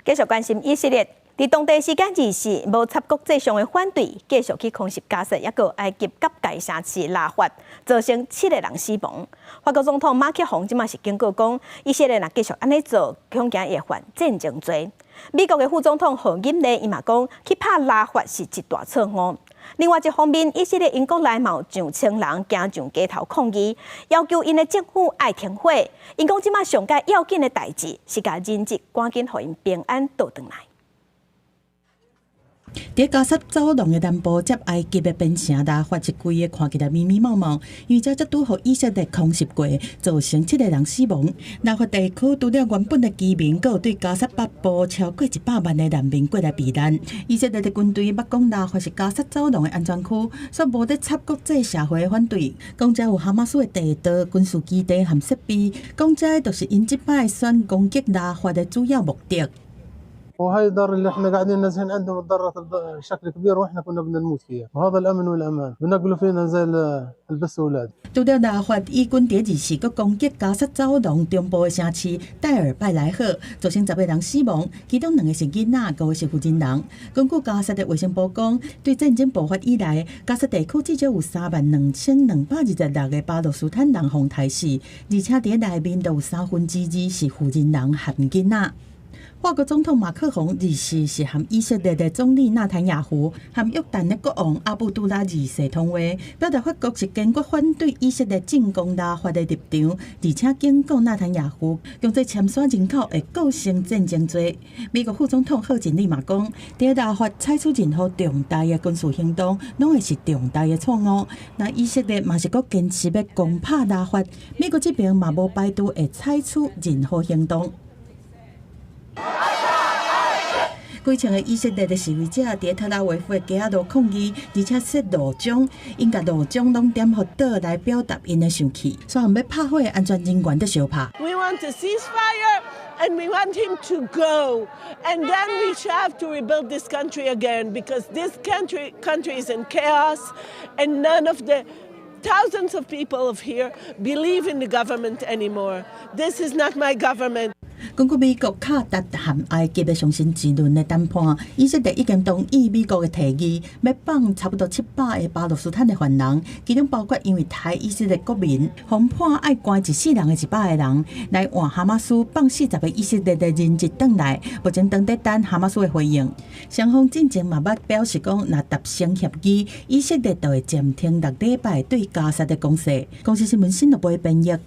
繼續關心以色列，佇當地時間24，無插國際上的反對，繼續去空襲加薩抑閣埃及結界城市拉法，造成七個人死亡。法國總統馬克宏這馬是警告講，以色列若繼續按呢做，恐驚會犯戰爭罪。美國的副總統賀錦麗伊嘛講，去拍拉法是一大錯誤。另外一方面，以色列𪜶國內嘛有上千人行上街頭抗議，要求𪜶的政府愛停火。𪜶講這馬上蓋要緊的代誌是共人質趕緊予𪜶平安倒轉來。佇加薩走廊的南部，接埃及的邊城拉法，這規个看起來密密麻麻，因為這才拄予以色列空襲過，造成七個人死亡。拉法地區除了原本的居民，閣有對加薩北部超過100萬的難民過來避難。以色列的軍隊捌講拉法是加薩走廊的安全區，煞無咧插國際社會的反對，講遮有哈馬斯的地道、軍事基地和設備，講這就是𪜶這擺選攻擊拉法的主要目的。 وهي الدار اللي احنا قاعدين نازحين عندهم تضررت بشكل كبير واحنا كنا بدنا نموت فيها وهذا الامن والامان بنقلوا فينا زي البس اولاد. 除了拉法，以軍佇24閣攻擊加薩走廊中部的城市戴爾拜萊赫，造成10個人死亡，其中兩個是囡仔，五個是婦人人。根據加薩的衛生部講，對戰爭爆發以來，加薩地區至少有32,226個巴勒斯坦人予刣死，而且佇內面都有三分之二是婦人人和囡仔。法國總統馬克宏24是和以色列的總理納坦雅胡和約旦的國王阿卜杜拉二世通話，表達法國是堅決反對以色列進攻拉法的立場，而且警告納坦雅胡，強制遷徙人口會構成戰爭罪。美國副總統賀錦麗嘛講，佇拉法採取任何重大的軍事行動，攏會是重大的錯誤。若以色列嘛是閣堅持欲攻拍拉法，美國這邊嘛無排除會採取任何行動。幾千个以色列的示威者佇特拉維夫的街仔路抗議，而且設路障，𪜶共路障攏點予火來表達𪜶的生氣。雙方欲拍火的安全人員佇相拍。 We want a ceasefire and we want him to go. And then we have to rebuild this country again because this country is in chaos and none of the thousands of people of here believe in the government anymore. This is not my government. 根據美國卡達和埃及的上新一輪的談判，以色列已經同意美國的提議，欲放差不多700個巴勒斯坦的犯人，其中包括因為刣以色列國民，予判愛關一世人的100個人，來換哈馬斯放40個以色列的人質轉來。目前當佇等哈馬斯的回應。雙方進前嘛捌表示講，若達成協議，以色列就會暫停6禮拜對加薩的攻勢。公視新聞新聞部編譯。